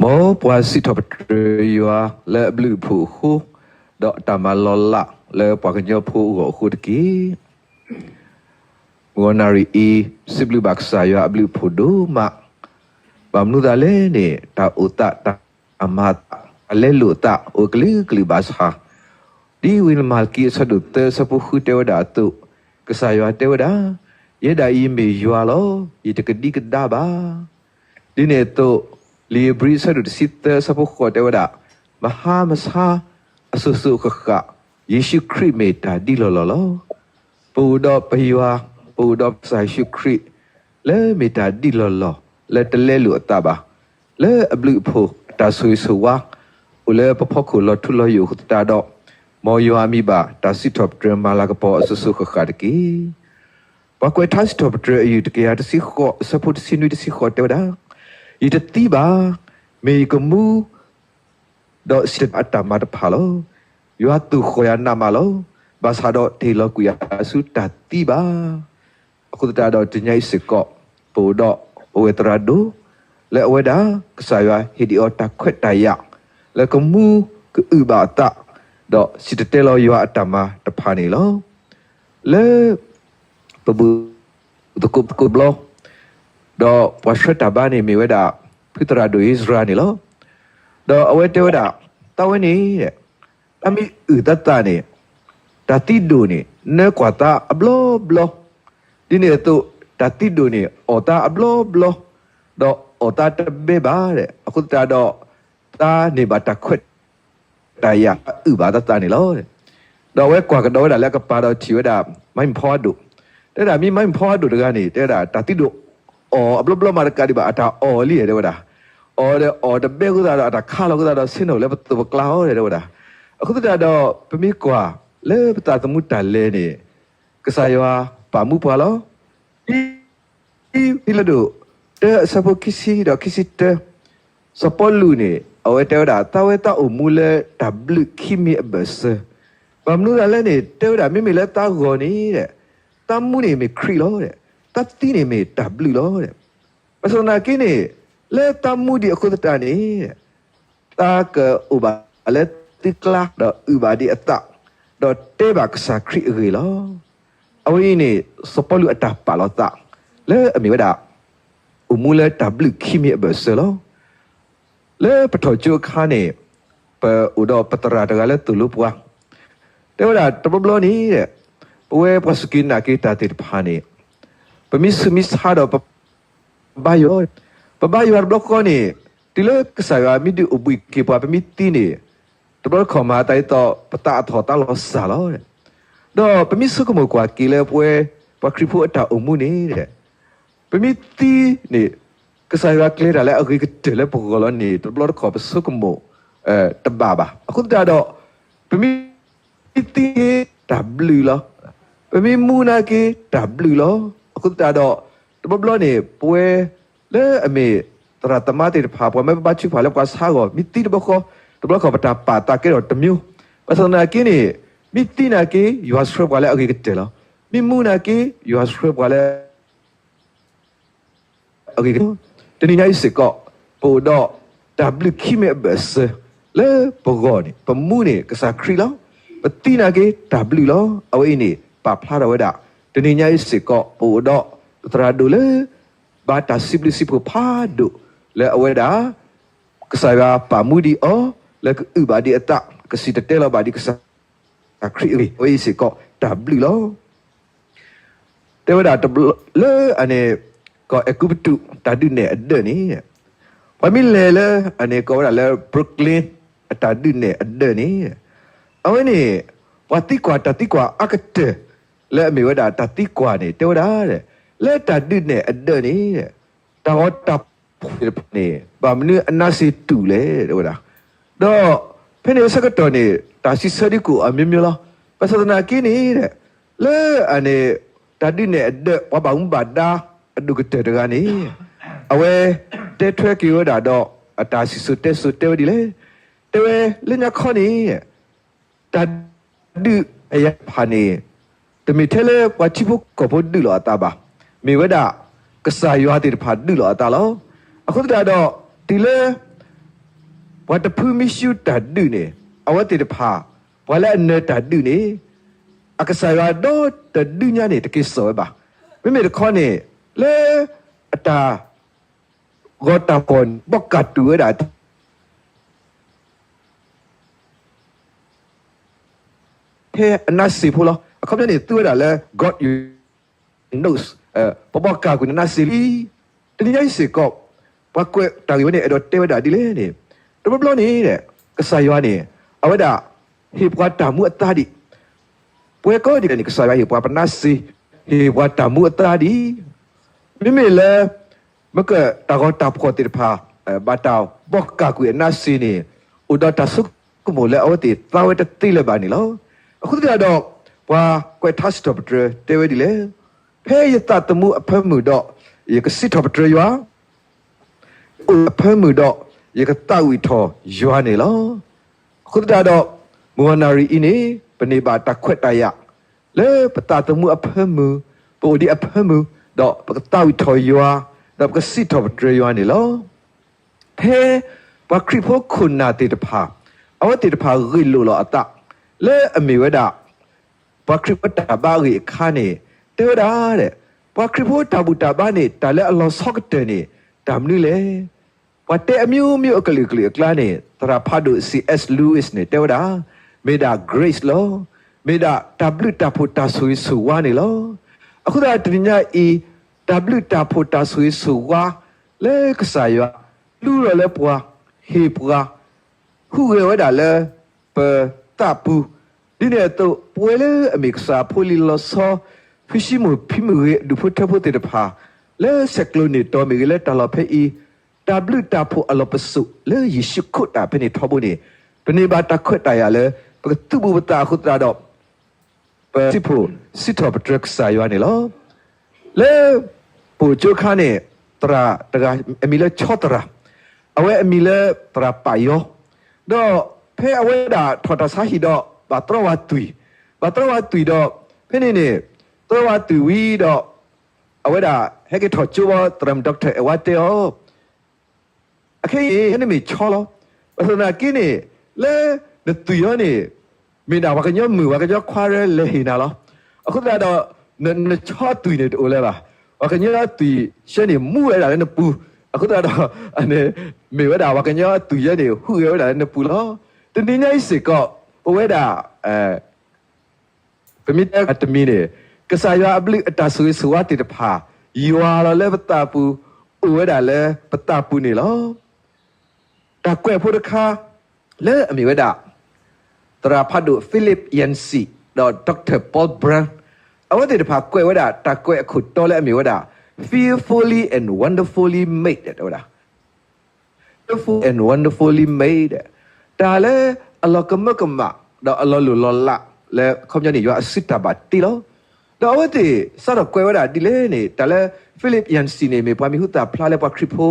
မ်ပှၤစံးထီၣ်ပတြၢၤယွၤလၢအဘျုးအဖှိၣ်အဃိ, ဒီးအတၢ်မၤလီၤလးလၢပှၤကညီဖိအဂီၢ်အဃိတက့ၢ်. မုၢ်ဂီၤနၣ်ရံၣ်အံၤ စံးဘျုးဘၣ်ကစၢ်ယွၤအဘျုးအဖှိၣ်ဒိၣ်မး, ဘၣ်မနုၤသးလဲၣ်န့ၣ် တၢ်အိၣ်သး တၢ်မၤသး တၢ်လဲလိာ်အသး အိၣ်ကလုာ်ကလုာ်ဘၣ်ဆၣ်, ဒ်ဝံမၤလကံအဆၢဒိၣ်သၢအဆၢဖိဃုတဲဝဲဒၣ်အသိး, ကစၢ်ယွၤတဲဝဲဒၣ်, ယဲဒၣ်အံၤမ့ၢ်ယွၤလီၤ, ယတကဒံကဒါဘၣ်. ဒ်န့ၣ်အသိး, လံာ်ဧ့ၤဘြံၤအဆၢဒိၣ်တဆံသၢအဆၢဖိဃိးတဲဝဲဒၣ်, မဟါမဆါ အစိၤစိၤဃၣ်ဃၣ်, ယ့ၣ်ၡူးခရံာ်မ့ၢ်တၢ်ဒ်လီၢ်လီၢ်လီၤ. ပအိၣ်ဒီးပယွၤ, ပအိၣ်ဒီးပကစၢ်ယ့ၣ်ၡူးခရံာ်, လၢမ့ၢ်တၢ်ဒ်လီၢ်လီၢ် လၢတလဲလိာ်အသးဘၣ်, လၢအဘျုးအဖှိၣ်အတၢ်ဆိၣ်ဂ့ၤဆိၣ်ဝါ, အိၣ်လၢပဖီခိၣ်လီၤထူလီၤယိာ်အဃိသတးဒီး, မ်ယွၤအမံၤဘၣ်တၢ်စံးထီၣ်ပတြၢၤမၤလၤကပီၤအစိၤစိၤဃၣ်ဃၣ်တက့ၢ်. ပှၤကွဲးထါစံးထီၣ်ပတြၢၤအယုၢ်တကယၤတဆံဃိး အဆၢဖိတဆံနွံတဆံဃိးတဲဝဲဒၣ်, ယတသံဘၣ်, မ့ၢ်ယကမူ ဒီးစံးတတဲအတၢ်မၤတဖၣ်လီၤ. ယွၤသူၣ်ဃီၣ်ယၤနးမးလီၤ. ဘၣ်ဆၣ်ဒီးတဟ့ၣ်လီၤကွံာ်ယၤဆူတၢ်သံဘၣ်. အဃိသတးဒီးတနံၤညါအံၤစ့ၢ်ကီး, ပအိၣ်ဒီးပဝဲသရၣ်ဒိၣ်, လၢအဝဲဒၣ် ကစၢ်ယွၤဟ့ၣ်ဒံးအီၤတၢ်ခွဲးတၢ်ယာ်, လၢကမူကအုၣ်ဘၣ်အသး, ဒီးစံးတတဲလီၤယွၤအတၢ်မၤတဖၣ်န့ၣ်လီၤ. လၢ ပဘူၣ်သကိးသကိးတဘျီ, ဒီးပှၤဆှၢတၢ်ဘါန့ၣ်မ့ၢ်ဝဲဒၣ် ဖုသရၣ်ဒိၣ်အံၣ်စရၤန့ၣ်လီၤ. ဒီးအဝဲတဲဝဲဒၣ်, သးဝဲန့ၣ်, တၢ်မ့ၢ်အုၣ်သးသးန့ၣ်, တၢ်သံဒိၣ်န့ၣ် နၢကွၢ်သးအဘျီဘျီ, ဒ်န့ၣ်အသိး, တၢ်သံဒိၣ်န့ၣ် အီၣ်သးအဘျီဘျီ, ဒီးအီၣ်သးတဘဲဘၣ်ဒီး အဃိသတးဒီး သးန့ၢ်ဘၣ်တၢ်ခွဲး တၢ်ယာ်အုၣ်ဘၣ်သးသးန့ၣ်လီၤ. ဒီးအဝဲကွၢ်ကဒီးဝဲဒၣ်လၢအကပၤဒီးထံၣ်ဝဲဒၣ် မါမံဖီအဒိၣ်, တဲဒၣ်မ့ၢ်မါမံဖီအဒိၣ်တဂၤန့ၣ် တဲဝဲဒၣ်တၢ်သံဒိၣ်အီၣ်အဘျီဘျီမးတကးဒံးဘၣ် အတၢ်အီၣ်လံတဲဝဲဒၣ်, အီၣ်ဒီးအီၣ်တဘဲအဃိသတးဒီး အတၢ်ခးလီၤအဃိသတးဒီး ဆ့ၣ်နီၤလၢပသိးပကျါအီၤတဲဝဲဒၣ်. အဃိသတးဒီး ပမ့ၢ်ကွၢ်လၢပသးသမူတၢ်လဲၤန့ၣ် ကစၢ်ယွၤပာ်မူပှၤလီၤ. ဒ် ဖံလဒိၣ် တၢအဆၢဖိခံဆံဒီးခံဆံတၢ, စီၤပီလူးန့ၣ် အဝဲတဲဝဲဒၣ် သးဝဲသးအိၣ်မူလၢတၢ်ဘျုးခံမံၤအဘၢၣ်စၢၤ, ဘၣ်မနုၤသးလဲၣ်န့ၣ် တဲဝဲဒၣ် မ့မ့ၢ်လၢသးဂီၢ်န့ၣ်, သးမူန့ၣ်မ့ၢ်ခရံာ်လီၤ, သးသံန့ၣ်မ့ၢ်တၢ်ဘျုးလီၤ. ဘၣ်ဆၣ်သနာ်က့န့ၣ်, လၢသးမူဒံးအဃိသတးန့ၣ် သးကအိၣ်ဘၣ်လၢသုကျါ ဒီးအုၣ်ဘၣ်ဒံးအသး, ဒီးတဲဘၣ်ကစၢ်ခရံာ်အဂ့ၢ်လီၤ. အဝဲအံၤန့ၣ် စီၤပီလူးအတၢ်ပာ်လီၤသး လၢအမ့ၢ်ဝဲဒၣ် အိၣ်မူလၢတၢ်ဘျုးခံမံၤအဘၢၣ်စၢၤလီၤ. လၢပထီၣ်ကၠိအခါန့ၣ် ပအိၣ်ဒီးပသရၣ်တဂၤလၢသိၣ်လိပှၤ တဲဝဲဒၣ်တဘျီဘျီန့ၣ်, ပဝဲပှၤစူၢ်က့ၤနာ်က့ၤတၢ်သ့ၣ်တဖၣ်န့ၣ်, ပမ့ၢ်ဆူးမ့ၢ်ဆါဒီးပ ဘါယွၤ, ပဘါယွၤတဘျီဃီန့ၣ်, တုၤလၢကစၢ်ယွၤမ့ၢ်ဒုးအိၣ်ဘှံးက့ၤပှၤ ပမ့ၢ်သံန့ၣ်, တဘျီတခီၣ်မၤသးဒ်သိး ပသးအထီၣ်သးလီၤစၢ်လီၤ. ဒီးပမ့ၢ်ဆိကမိၣ်ကွၢ်က့ၤလၢပဝဲ ပှၤခရံာ်ဖိအတၢ်အိၣ်မူန့ၣ်, ပမ့ၢ်သံန့ၣ်, ကစၢ်ယွၤကျဲၤတၢ်လၢအဂ့ၤကတၢၢ်လၢပဂီၢ်လီၤန့ၣ် တဘျီတခီၣ်ပဆိကမိၣ် တဘၣ်ဘၣ်. အဃိသတးဒီး ပမ့ၢ် မ့ၢ်သံနာ်က့ တၢ်ဘျုးလီၤ. ပမ့ၢ်မူနာ်က့ တၢ်ဘျုးလီၤ. အဃိသတးဒီး တဘျီဘျီန့ၣ် ပဝဲ လၢအမ့ၢ်သရၣ်သမါသ့ၣ်တဖၣ် ပှၤမၢပဘါထုကဖၣ်လၢပှၤဆါအဂီၢ် မ့ၢ်သံတဘျီဃီ, တဘျီဃီပတၢ်ပာ်သးကဲထီၣ်တမံၤ. ဘၣ်ဆၣ်သနာ်က့န့ၣ် မ့ၢ်သံနာ်က့ ယွၤဆှၢပှၤလၢအဂ့ၤကတၢၢ်လီၤ. မ့ၢ်မူနာ်က့ ယွၤဆှၢပှၤလၢ အဂ့ၢ်ကတၢၢ်, တနံၤညါအံၤစ့ၢ်ကီး ပအိၣ်ဒီးတၢ်ဘျုးခံမံၤအဘၢၣ်စၢၤ လၢပဂီၢ်န့ၣ် ပမူန့ၣ် ကစၢ်ခရံာ်လီၤ. ပသံနာ်က့ တၢ်ဘျုးလီၤ. အဝဲအံၤန့ၣ် ပာ်ဖျါထီၣ်ဝဲဒၣ် တနံၤညါအံၤစ့ၢ်ကီး ပအိၣ်ဒီးပသရၣ်ဒိၣ်လၢ ဘၣ်တၢ်စံးဘျုးစံးဖှိၣ်ဖးဒိၣ် လၢအဝဲဒၣ် ကစၢ်ယွၤပာ်မူဒံးအီၤ လၢကအုၣ်ဘၣ်ဒံးအသး ကစံၣ်တဲၤတဲလီၤဘၣ်ဒံးကစၢ်ခရံာ်အဂ့ၢ် အဝဲအံၤစ့ၢ်ကီး တၢ်ဘျုးလီၤ. တဲဝဲဒၣ်တဘျီလၢအန့ၣ် ကီၢ်အဲၤကူပတူး တၢ်ဒုးနဲၣ်အဒၢးန့ၣ်, ပှၤမ့ၢ်လဲၤလၢအန့ၣ် ကိးဝဲဒၣ်လၢ Brooklyn အတၢ်ဒုးနဲၣ်အဒၢးန့ၣ်, အဝဲန့ၣ် ပှၤသံကွၢ်တၢ်သံကွၢ်အါကတၢၢ် လၢအမ့ၢ်ဝဲဒၣ်တၢ်သံကွၢ်န့ၣ် တဲဝဲဒၣ် လၢတၢ်ဒုးနဲၣ်အဒၢးန့ၣ် တၢ်ဂီၤတၢ်ဖီၣ်သ့ၣ်တဖၣ်န့ၣ် ဘၣ်မနုၤအနါစ့တူာ်လဲၣ် တဲဝဲဒၣ်. ဒီးဖဲန့ၣ်အဆၢကတီၢ်န့ၣ် တၢ်စံးဆၢဒံးကအိၣ်အမျိုးမျိုးလီၤ. ဘၣ်ဆၣ်သနာ်က့န့ၣ် လၢအန့ၣ် တၢ်ဒုးနဲၣ်အဒၢး ပှၤဘၣ်မူဘၣ်ဒါအဒိၣ်ကတၢၢ်တဂၤန့ၣ် အဝဲတဲထွဲက့ၤဝဲဒၣ်ဒီး အတၢ်စံၣ်စိၤတဲစိၤတဲဝဲဒ်လဲၣ်. တဲဝဲလၢညါခီန့ၣ် တၢ်ဒုးအယၤတဖၣ်န့ၣ် တမ့ၢ်ထဲလၢပှၤထံဖိကီၢ်ဖိဒုးလိာ်အသးဘၣ်. မ့ၢ်ဝဲဒၣ် ကစၢ်ယွၤသ့ၣ်တဖၣ်ဒုးလိာ်အသးလီၤ. အဃိသတးဒီး တုၤလၢ ပှၤတဖုမ့ၢ်ဆူတၢ်ဒုးန့ၣ် အဝဲသ့ၣ်တဖၣ် ပှၤလၢအနၢၤတၢ်ဒုးန့ၣ် အကစၢ်ယွၤဒီတဒုညါန့ၣ် တက့ၤစိာ်ဝဲဘၣ်. မ့မ့ၢ်တခီန့ၣ် လၢ အတၢ် ဂီၤတၢ်ဖှီၣ်န့ၣ် ဘီၣ်ကၢ်တုာ်ဝဲဒၣ် ထဲအနါစ့ဖိလီၤ. အခီပညီန့ၣ် သူဝဲဒၣ်လၢ got your nose, ပဘီၣ်ကၢ်ကွံာ်နနါစ့လံ. တနံၤညါအံၤစ့ၢ်ကီး ပှၤကွဲးတၢ်ဂ့ၢ်ဝဲန့ၣ် အဲၣ်ဒိးတဲဝဲဒၣ်ဒ်လဲၣ်န့ၣ်, တဘျီဘျီန့ၣ် ကစၢ်ယွၤန့ၣ် အဝဲဒၣ် ဟ့ၣ်ပှၤတၢ်မူအသါဒံး, ပှဲၤကီဒံးန့ၣ် ကစၢ်ယွၤဟ့ၣ်ပှၤပနါစ့, ဟ့ၣ်ပှၤတၢ်မူအသါဒံး, မ့မ့ၢ်လၢ မ့ၢ်ကတၢ်ဂီၤတၢ်ဖှီၣ်သ့ၣ်တဖၣ် ဘၣ်တၢ်ဘီၣ်ကၢ်ကွံာ်အနါစ့န့ၣ် အိၣ်ဒီးတၢ်ဆိကမိၣ်လၢအဝဲသ့ၣ်သါဝဲတသ့လၢၤဘၣ်န့ၣ်လီၤ. အဃိသတးဒီး ပှၤကွဲးထါစံးထီၣ်ပတြၢၤတဲဝဲဒ်လဲၣ်, ဖဲယသးသမူအဖၢမုၢ်ဒီး ယကစံးထီၣ်ပတြၢၤယွၤ, အိၣ်အဖၢမုၢ်ဒီး ယကသးဝံၣ်ထီၣ်ယွၤန့ၣ်လီၤ. အဃိသတးဒီး မုၢ်ဂီၤနၣ်ရံၣ်အံၤန့ၣ် ပန့ၢ်ဘၣ်တၢ်ခွဲးတၢ်ယာ် လၢပသးသမူအဖၢမုၢ်, ပအိၣ်ဒံးအဖၢမုၢ်, ဒီးပကသးဝံၣ်ထီၣ်ယွၤ, ဒီးပကစံးထီၣ်ပတြၢၤယွၤန့ၣ်လီၤ. ဖဲပှၤခရံာ်ဖိခိၣ်နၢ်သ့ၣ်တဖၣ် အဝဲသ့ၣ်တဖၣ်ဂ့ၢ်လိာ်လီၤအသး လၢအမ့ၢ်ဝဲဒၣ် ပှၤခရံာ်ဖိတၢ်ဘါအဂ့ၢ်အခါန့ၣ် တဲဝဲဒၣ်, ပှၤခရံာ်ဖိတၢ်ဘူၣ်တၢ်ဘါန့ၣ် တၢ်လၢအလီၤဆီကတၢၢ်န့ၣ် တၢ်မနုၤလဲၣ်. ပှၤတဲအမျိုးမျိုးအကလုာ်ကလုာ်အကျါန့ၣ် သရၣ်ဖးဒိၣ် C S Lewis န့ၣ် တဲဝဲဒၣ်, မ့ၢ်ဒၣ် grace လီၤ. မ့ၢ်ဒၣ်တၢ်ဘျုးတၢ်ဖှိၣ်တၢ်ဆိၣ်ဂ့ၤဆိၣ်ဝါန့ၣ်လီၤ. အဃိသတးတနံၤညါအံၤ တၢ်ဘျုးတၢ်ဖှိၣ်တၢ်ဆိၣ်ဂ့ၤဆိၣ်ဝါ လၢကစၢ်ယွၤ လူလီၤလၢပှၤ, ဟ့ၣ်ပှၤ, ဟူးဂဲၤဝဲဒၣ်လၢ ပသးပူၤ, ဒ်န့ၣ်အသိး ပဝဲလၢအမ့ၢ်ကစၢ်ဖိလံၤလီၤဆီ, ဖံၡံမိၢ်ဖံမုၣ်ဂ့ၤ အဒူၣ်ဖိထၢဖိသ့ၣ်တဖၣ် လၢဆဲးကျိးန့ၢ်တီၤမ့ၢ်ဂ့ၤ လၢတၢ်လီၢ်ဖဲအံၤ, တၢ်ဘျုးတၢ်ဖှိၣ်အလီၢ်ပစိာ်လၢယ့ၣ်ၡူးခိၣ်တၢ်ဖဲန့ၣ်ထီဘိန့ၣ်, ပန့ၢ်ဘၣ်တၢ်ခွဲးတၢ်ယာ်လၢ ပကသူၣ်ဘူပသးအဃိသတးဒီး ပစံးဖှိၣ်စံးထီၣ်ပတြၢၤကစၢ်ယွၤန့ၣ်လီၤ. လၢ ပအိၣ်ကၠိခါန့ၣ် သရၣ်တဂၤ အမံၤလၢဆီသရၣ်, အဝဲအမံၤလၢသရၣ်ပာ်ယီၤ, ဒီးဖဲအဝဲဒၣ်ထီၣ်တၢ်ဆါဟံၣ်ဒီး ဘၣ်တြီဝဲသွံၣ်, ဘၣ်တြီဝဲသွံၣ်ဒီး ဖဲန့ၣ်န့ၣ် တြီဝဲသွံၣ်ဝံၤဒီး အဝဲဒၣ်ဟဲက့ၤထီၣ်ကၠိဘီ သရၣ်မုၣ် doctor အဲၣ်ဝါတဲအီၤ အခဲအံၤ နမ့ၢ်ဆီလီၤ. ဘၣ်ဆၣ်သနာ်က့န့ၣ် လၢနသွံၣ်အီၤန့ၣ် မ့ၢ်ဒၣ်ပှၤကညီမုၣ်ပှၤကညီခွါရဲလဲၤဟ့ၣ်နၤလီၤ. အဃိသတးဒီး နဆီသွံၣ်န့ၣ်တအိၣ်လၢၤဘၣ်. ပှၤကညီသွံၣ်ဆၢန့ၣ် မူဝဲဒၣ်လၢနပူၤ, အဃိသတးဒီး မ့ၢ်ဝဲဒၣ်ပှၤကညီသွံၣ်ယဲန့ၣ် ဟူးဂဲၤဝဲဒၣ်လၢနပူၤလီၤ. တနံၤညါအံၤစ့ၢ်ကီး ပဝဲဒၣ် ပမ့ၢ်တဲတမံၤန့ၣ် ကစၢ်ယွၤအဘျုးအတၢ်ဆိၣ်ဂ့ၤဆိၣ်ဝါသ့ၣ်တဖၣ် ယွၤလီၤလၢပသးပူၤ, အိၣ်ဝဲဒၣ်လၢပသးပူၤန့ၣ်လီၤ. တၢ်ကွဲးဖိတခါ လၢအမ့ၢ်ဝဲဒၣ် သရၣ်ဖးဒိၣ် Philip Yancey ဒီး doctor Paul Brown အဝဲသ့ၣ်တဖၣ်ကွဲးဝဲဒၣ် တၢ်ကွဲးအခိၣ်တီလၢအမ့ၢ်ဝဲဒၣ် fearfully and wonderfully made တဲဝဲဒၣ် fearful and wonderfully made တၢ်လၢအလီၤကမၢကမၣ် ဒီးအလီၤလိၢ်လီၤလးလၢ အခီပညီန့ၣ် ယွၤအစုတၢ်ဘၣ်တ့လီၤ. ဒီးအဝဲသ့ၣ်စးထီၣ်ကွဲးဝဲဒၣ်ဒ်လဲၣ်န့ၣ် တၢ်လၢ Philip Yancey န့ၣ် မ့ၢ်ပှၤမံၤဟူသၣ်ဖျါလၢပှၤခရံာ်ဖိ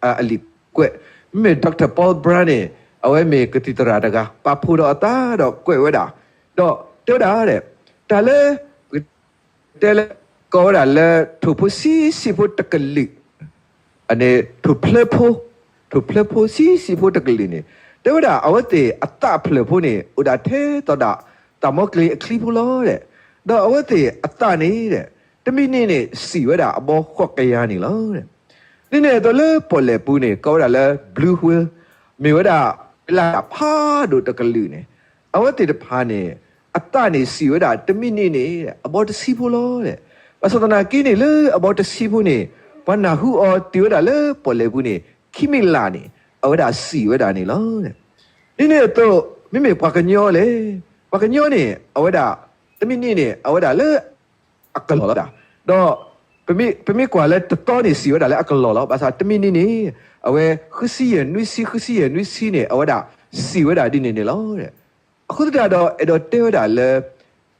အလံာ်ကွဲး, မ့မ့ၢ် doctor Paul Brown န့ၣ် အဝဲမ့ၢ်ကသံၣ်သရၣ်တဂၤ ပာ်ဖှိၣ်ဒီးအသးဒီးကွဲးဝဲဒၣ်, ဒီးတဲဝဲဒၣ် တၢ်လၢ တဲလၢ ကိးဝဲဒၣ်လၢ ထိၣ်ဖိဆံးဆံးဖိတကလုာ်, ထိၣ်ဖျၢဖိ, ထိၣ်ဖျၢဖိဆံးဆံးဖိတကလုာ်န့ၣ် တဲဝဲဒၣ်အဝဲသ့ၣ်အသးအဖျၢၣ်ဖိန့ၣ် အိၣ်ဒၣ်ထဲသိးဒၣ် တၢ်မီကျ့ၤအချံဖိလီၤ. ဒီးအဝဲသ့ၣ်အသးန့ၣ် တမံးနံးန့ၣ် စံၣ်ဝဲဒၣ်အဘီဃိးကယၤန့ၣ်လီၤ. ဒ်န့ၣ်အသိးလၢပီၣ်လဲၣ်ပူၤန့ၣ် ကိးဝဲဒၣ်လၢ blue whale, မ့ၢ်ဝဲဒၣ် ဝံလၢ်ဖးဒိၣ်တကလုာ်န့ၣ် အဝဲသ့ၣ်တဖၣ်န့ၣ် အသးန့ၣ်စံၣ်ဝဲဒၣ်တမံးနံးန့ၣ် အဘီတဆံဖိလီၤ. ဘၣ်ဆၣ်သနာ်က့န့ၣ် လၢအဘီတဆံဖိန့ၣ် ပှၤနၢ်ဟူအီၤတုၤဝဲဒၣ်လၢပီၣ်လဲၣ်ပူၤန့ၣ် ခံမံးလးန့ၣ် အဝဲဒၣ်စံၣ်ဝဲဒၣ်န့ၣ်လီၤ. ဒ်န့ၣ်အသိး မ့မ့ၢ်ပှၤကညီလဲၣ်, ပှၤကညီန့ၣ် အဝဲဒၣ် တမံးနံးန့ၣ် အဝဲဒၣ်လၢ အကလီၢ်လီၤ. ဒီး ပမ့ၢ်ကွၢ်လၢတသီန့ၣ် စံၣ်ဝဲဒၣ်လၢအကလီၢ်လီၤ. ဘၣ်ဆၣ်တမံးနံးန့ၣ် အဝဲဃုဆံယဲၢ်နွံဆံ ဃုဆံယဲၢ်နွံဆံန့ၣ် အဝဲဒၣ်စံၣ်ဝဲဒၣ်ဒ်န့ၣ်န့ၣ်လီၤ. အဃိသတးဒီး အဲၣ်ဒိးတဲဝဲဒၣ်လၢ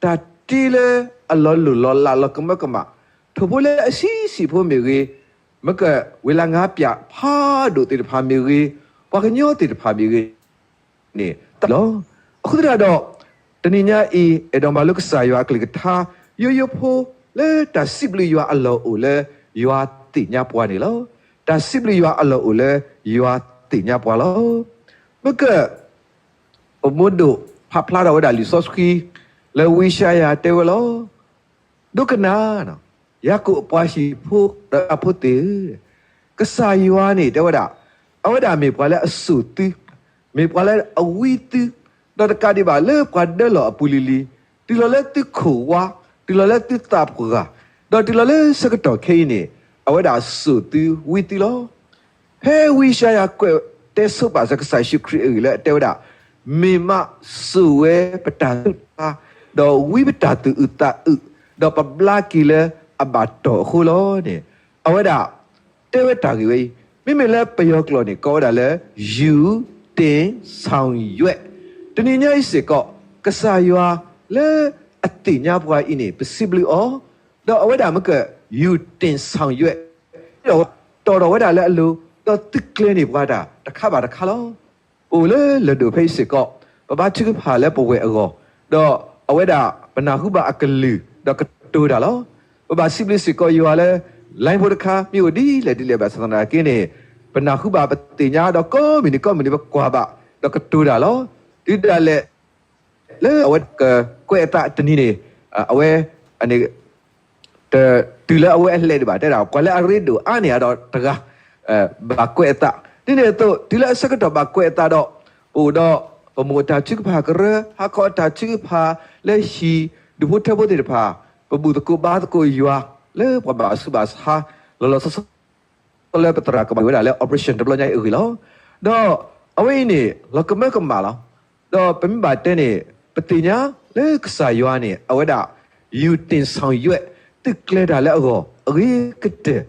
တၢ်တ့လၢအလီၤလိၢ်လီၤလးလီၤကမၢကမၣ်, ထိၣ်ဖိလၢအဆံးဆံးဖိမ့ၢ်ဂ့ၤ, မ့ၢ်ကဝံလၢ်ငါးပျးဖးဒိၣ်သ့ၣ်တဖၣ်မ့ၢ်ဂ့ၤ, ပှၤကညီသ့ၣ်တဖၣ်မ့ၢ်ဂ့ၤ န့ၣ် တၢ်လီၤ. အဃိသတးဒီး တနံၤညါအံၤ အဲၣ်ဒိးမၤလိကစၢ်ယွၤအကလုၢ်ကထါ ယိယိဖိ လၢတၢ်စံးဘျုးယွၤအလီၢ်အိၣ်လၢ ယွၤသ့ၣ်ညါပှၤန့ၣ်လီၤ. တၢ်စံးဘျုးယွၤအလီၢ်အိၣ်လၢယွၤသ့ၣ်ညါပှၤလီၤ. မ့ၢ်က ပမိၢ်ဒိၣ်ဖးဖျါထီၣ်ဝဲဒၣ်လံာ်စီဆှံ လၢဝံယၡါယၤတဲဝဲလီၤ. ဒိကနၣ်, ယၤကိာ်အပှၤဟံၣ်ဖိဒီးအဖိသ့ၣ်ဧၢ, ကစၢ်ယွၤန့ၣ်တဲဝဲဒၣ်, အဝဲဒၣ်မ့ၢ်ပှၤလၢအစိာ်သု, မ့ၢ်ပှၤလၢအဝံသု, ဒီးတကးဒံးဘၣ်လၢပှၤဒၢလီၢ်အပူၤလံၤလံၤ, တုၤလီၤလၢသုခိၣ်ဝါ, တုၤလီၤလၢသုသးပှၢ်, ဒီးတုၤလီၤလၢဆၢကတီၢ်ခဲအံၤန့ၣ်, အဝဲဒၣ်စိာ်သုဝံသုလီၤ. ဖဲဝံယၡါယၤကွဲးတဲဆိပာ်စၢၤကစၢ်ယ့ၣ်ၡူးခရံာ်အဂ့ၢ်လၢအတဲဝဲဒၣ်, မ့ၢ်မးစိာ်ဝဲပတၢ်သူၣ်တၢ်, ဒီးဝံပတၢ်သူၣ်အုးသးအုး, ဒီးပဘျါက့ၤလၢအဘၣ်တီၢ်အဃိလီၤန့ၣ်, အဝဲဒၣ်တဲဝဲတၢ်ဂ့ၢ်ဝဲအံၤ, မ့မ့ၢ်လၢပယီၤကျိာ်န့ၣ် ကိးဝဲဒၣ်လၢ ယူၣ်တ့ၣ် စီၣ်ယွဲၣ်, တနံၤညါအံၤစ့ၢ်ကီး, ကစၢ်ယွၤလၢအသ့ၣ်ညါပှၤအံၤန့ၣ် ပစံးဘျုးအီၤ, ဒီးအဝဲဒၣ်မ့ၢ်က ယူၣ်တ့ၣ် စီၣ်ယွဲၣ်, ဒီးတီၢ်ထီၣ်ဝဲဒၣ်လၢအလိၤ, ဒီးသုးကျဲၤန့ၢ်ပှၤတၢ်တခါဘၣ်တခါလီၤ. ပအိၣ်လၢလၢၢ်ဒိၣ်ဖဲအံၤစ့ၢ်ကီး, ပဘါထုကဖၣ်လၢပဝဲၢ်အဂီၢ်, ဒီးအဝဲဒၣ်ပနၢ်ဟူဘၣ်အကလုၢ်, ဒီးကတိၤတၢ်လီၤ. ပဘၣ်စံးဘျုးစ့ၢ်ကီးယွၤလၢ လိုင်းဖိတခါ မ့ၢ်အိၣ်ဒ်လဲၣ်ဒ်လဲၣ်ဘၣ်ဆၣ်သနာ်က့န့ၣ်, ပနၢ်ဟူဘၣ်ပသ့ၣ်ညါဒီးကိးမုၢ်နံၤကိးမုၢ်နံၤပကွၢ်ဘၣ်, ဒီးကတိၤတၢ်လီၤ. တုၤဒၣ်လဲာ် လၢအဝဲကကွဲးအသးတနံၤန့ၣ်, အဝဲ တတုၤလၢအဝဲအလဲၤဒံးဘၣ် တဲဒၣ် ပှၤလၢအရ့ဒိၣ်အါန့ၢ်အဒီးတဂၤ ဘၣ်ကွဲးအသး, ဒ်န့ၣ်အသိး တုၤလၢအဆၢကတီၢ်ဘၣ်ကွဲးအသးဒီး, ပအိၣ်ဒီးပမိၢ်အတၢ်ထုကဖၣ်ကရၢ, ဟါခီအတၢ်ထုကဖၣ်လၢဟံၣ်ဒူၣ်ဖိထၢဖိသ့ၣ်တဖၣ်, ပဘူၣ်သကိးဘါသကိးယွၤ လၢပှၤဘၣ်ဆူးဘၣ်ဆါ လီၤလီၤဆီဆီ လၢပသရၣ်ကမၤဝဲဒၣ်လၢ operation တဘျီညါအံၤအဂ့ၢ်လီၤ. ဒီးအဝဲအံၤန့ၣ် လီၤကမၢကမၣ်လီၤ. ဒီးပမ့ၢ်ဘၣ်တဲန့ၣ် ပသ့ၣ်ညါလၢကစၢ်ယွၤန့ၣ် အဝဲဒၣ် ယူၣ်တ့ၣ် စီၣ်ယွဲၣ် သုးကျဲၤတၢ်လၢအဂီၢ် အဂ့ၤကတၢၢ်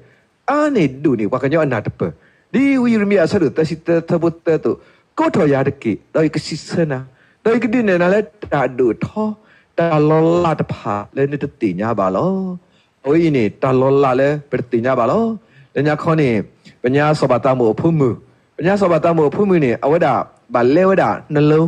အါန့ၢ်ဒိၣ်န့ၢ်ပှၤကညီအနၢ်တပၢၢ်, ဒ်ဝံယံးရမံယၤအဆၢဒိၣ်သၢဆံသၢ သၢဖိသၢအသိး, ကိးထီၣ်ယၤတက့ၢ်, ဒီးယကစံးဆၢနၤ, ဒီးယကဒုးနဲၣ်နၤလၢတၢ်အဒိၣ်အထီ, တၢ်လီၤလးတဖၣ်လၢနတသ့ၣ်ညါဘၣ်လီၤ. အဝဲအံၤန့ၣ် တၢ်လီၤလးလၢပတသ့ၣ်ညါဘၣ်လီၤ. လၢညါခီန့ၣ် ပညါစီၤပၤသးမိၢ်အဖိမုၣ်, ပညါစီၤပၤသးမိၢ်အဖိမုၣ်န့ၣ် အဝဲဒၣ် ဘၣ်လဲဝဲဒၣ်နလိ,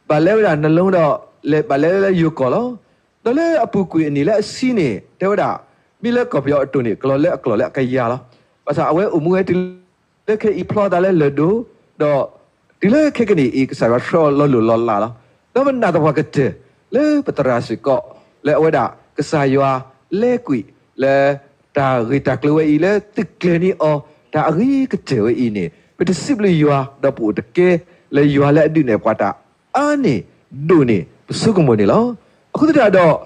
ဘၣ်လဲဝဲဒၣ်နလိဒီး ဘၣ်လဲလၢယိၤကီၢ်လီၤ. ဒီးလၢအပူၤကွံာ်အနံၣ်လၢအဆံန့ၣ် တဲဝဲဒၣ်, မ့ၢ်လၢကီၢ်ပယီၤအတိၢ်န့ၣ် ကလီၤလၢအကျိာ်လၢအကယၤလီၤ. ဘၣ်ဆၣ်အဝဲအိၣ်မူဝဲတုၤလၢခဲအံၤဖျီသးလၢလၢၢ်ဒိၣ်, ဒီးတုၤလၢခဲကနံၣ်အံၤ ကစၢ်ယွၤဆှၢအီၤလီၤလိၢ်လီၤလးလီၤ. ဒီးပနာ်သပှၢ်ကတၢၢ် လၢပသရၣ်စ့ၢ်ကီး လၢအဝဲဒၣ်ကစၢ်ယွၤလဲၤကွံာ်လၢ တၢ်ဂ့ၢ်တၢ်ကျိၤဝဲအံၤလၢသုးကျဲၤန့ၢ်အီၤ တၢ်အဂ့ၤကတၢၢ်ဝဲအံၤန့ၣ် ပတစံးဘျုးယွၤ ဒီးပအိၣ်တကဲလၢယွၤလၢအဒုးနဲၣ်ပှၤတၢ်အါန့ၢ်ဒိၣ်န့ၢ် ပဆိကမိၣ်န့ၣ်လီၤ. အဃိသတးဒီး လံာ်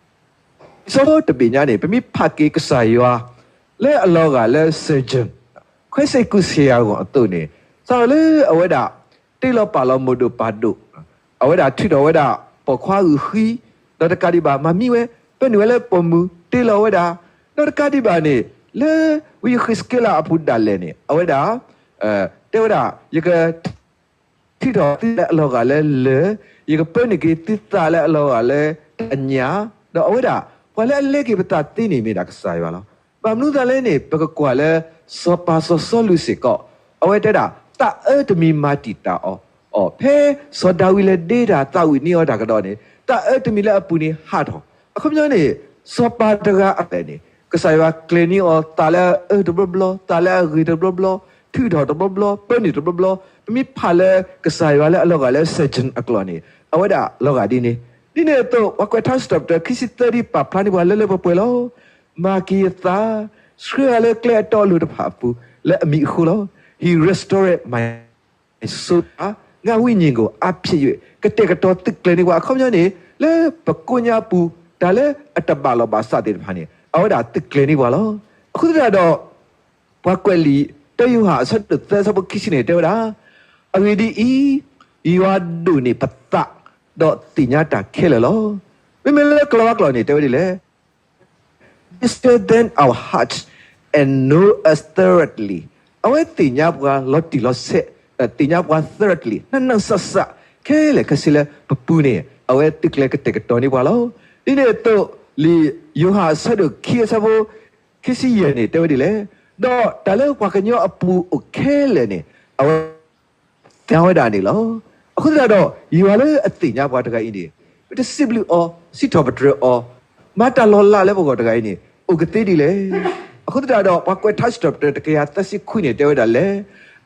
စီဆှံတဘ့ၣ်ညါန့ၣ် ပမ့ၢ်ဖးက့ၤကစၢ်ယွၤ လၢအလီၤဂာ်လၢ surgeon, ခွဲစိတ်ကုဆရာဝန် အသိးန့ၣ် စးထီၣ်လၢအဝဲဒၣ် တ့လီၤပာ်လီၤမိၢ်ဒိၣ်ပၢ်ဒိၣ်, အဝဲဒၣ်ထုးထီၣ်ဝဲဒၣ် ပိာ်ခွါဂုာ်ဃံ, ဒီးတကးဒံးဘၣ် မၤမံဝဲ ပၢနုာ်ဝဲလၢပိာ်မုၣ် တ့လီၤဝဲဒၣ်, ဒီးတကးဒံးဘၣ်န့ၣ် လၢဝံယဃံးစက့လးအပူၤဒၣ်လဲာ်န့ၣ် အဝဲဒၣ် တဲဝဲဒၣ် ယက ထုးထီၣ်သုလၢအလီၤဂာ်လၢလၢၢ်, ယကပၢနုာ်က့ၤသုသးလၢအလီၤဂာ်လၢတၢ်ညၣ်, ဒီးအဝဲဒၣ် ပှၤလၢအလဲက့ၤပသးသ့န့ၣ်မ့ၢ်ဒၣ်ကစၢ်ယွၤလီၤ. ဘၣ်မနုၤသးလဲၣ်န့ၣ် ပကကွၢ်လၢ စီၤပၤစီၤစီလူးစ့ၢ်ကီး, အဝဲတဲဒၣ် သးအၢတမံၤမၤတံာ်တာ်အီၤ, အီၤ ဖဲစီၤဒၤဝံးလဲၤဒ့တၢ်သးဝံၣ်န့ၢ်အီၤတၢ်ကဒီးန့ၣ် သးအၢတမံၤလၢအပူၤန့ၣ်ဟးထီၣ်, အခီပညီန့ၣ် စီၤပၤတဂၤအလဲၣ်န့ၣ် ကစၢ်ယွၤကျဲၤန့ၢ်အီၤ သးလၢအအၢတဘျီဘျီ, သးလၢအဂ့ၤတဘျီဘျီ, ထုးထီၣ်တဘျီဘျီ, ပၢနုာ်တဘျီဘျီ, ပမ့ၢ်ဖးလၢကစၢ်ယွၤလၢအလီၤဂာ်လၢ surgeon အကျိာ်န့ၣ် အဝဲဒၣ်လီၤဂာ်ဒ်န့ၣ်, ဒ်န့ၣ်အသိး ပှၤကွဲးထါစံးထီၣ်ပတြၢၤ ခံဆံသၢ ဒ်ပာ်ဖျါန့ၢ်ပှၤလၢလၢပှဲၤပှဲၤလီၤ. မၤက့ၤယသး, ဆှၢယၤလၢကျဲအတီအလိၤတဖၣ်အပူၤ လၢအမံၤအဃိလီၤ. He restored my soul, ငါ့ဝိညာဉ်ကို အားဖြည့်၍ ကတဲာ်ကတီၤသုးကျဲၤန့ၢ်ပှၤ အခီပညီန့ၣ် လၢပကိးညါပူၤ တၢ်လၢအတဘၣ်လီၢ်ဘၣ်စးသ့ၣ်တဖၣ်န့ၣ် အဝဲဒၣ်သုးကျဲၤန့ၢ်ပှၤလီၤ. အဃိသတးဒီး ပှၤကွဲးလံာ် တၢယိၤဟၣ်အဆၢဒိၣ်သၢ အဆၢဖိခံဆံန့ၣ် တဲဝဲဒၣ်, အဂ့ၢ်ဒ်အံၤ, ယွၤဒိၣ်န့ၢ်ပသး ဒီးသ့ၣ်ညါတၢ်ခဲလၢာ်လီၤ. မ့မ့ၢ်လၢကလၤဝါကျိာ်န့ၣ် တဲဝဲဒ်လဲၣ်, He searches our hearts and knows us thoroughly. အဝဲသ့ၣ်ညါပှၤလီၤတံၢ်လီၤဆဲး, သ့ၣ်ညါပှၤ thoroughly နးနးစးစး ခဲလၢာ်ခဲဆ့လၢပပူၤန့ၣ် အဝဲသုးကျဲၤကတဲာ်ကတီၤန့ၢ်ပှၤလီၤ. ဒ်န့ၣ်အသိး လံာ်ယိၤဟၣ်အဆၢဒိၣ်ခံ အဆၢဖိ ခံဆံယဲၢ်န့ၣ် တဲဝဲဒ်လဲၣ်, ဒီးတၢ်လၢပှၤကညီအပူၤအိၣ်ခဲလၢာ်န့ၣ် အဝဲ သ့ၣ်ညါဝဲဒၣ်န့ၣ်လီၤ. အဃိသတးဒီး ယွၤလၢအသ့ၣ်ညါပှၤတဂၤအံၤန့ၣ် ပတစံးဘျုးအီၤ, စံးထီၣ်ပတြၢၤအီၤ, မၤတၢ်လီၤလးလၢပဂီၢ်တဂၤအံၤန့ၣ် အိၣ်ကသ့ဒ်လဲၣ်. အဃိသတးဒီး ပှၤကွဲးထါစံးထီၣ်ပတြၢၤတကယၤသၢဆံခွံန့ၣ် တဲဝဲဒၣ်လဲၣ်,